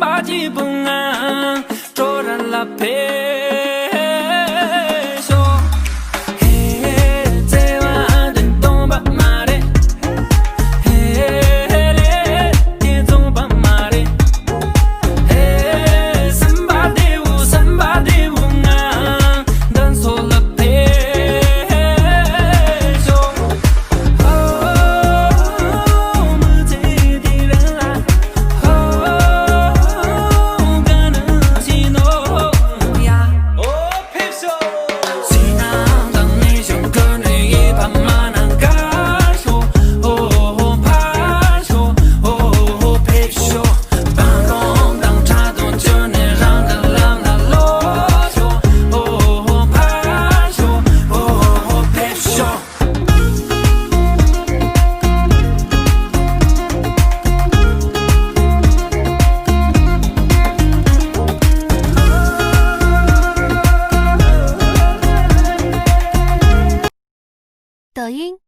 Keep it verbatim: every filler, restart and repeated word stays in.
པ་གཅིག་པུ་ང་སྤྲོ་ར་ལ་ཕེབས་ཤོག་ཧེ་ཧེ་བརྩེ་བ་འདི་སྟོང་པ་མ་རེད། ཧེ་ཧེ་ལེ་དེ་རྫོང་པ་མ་རེད། ཧེ་སེམས་པ་བདེ་བོ་སེམས་པ་བདེ་བོ་ང་འདི་ཚོ་ལ་ཕེབས་ཤོག抖音。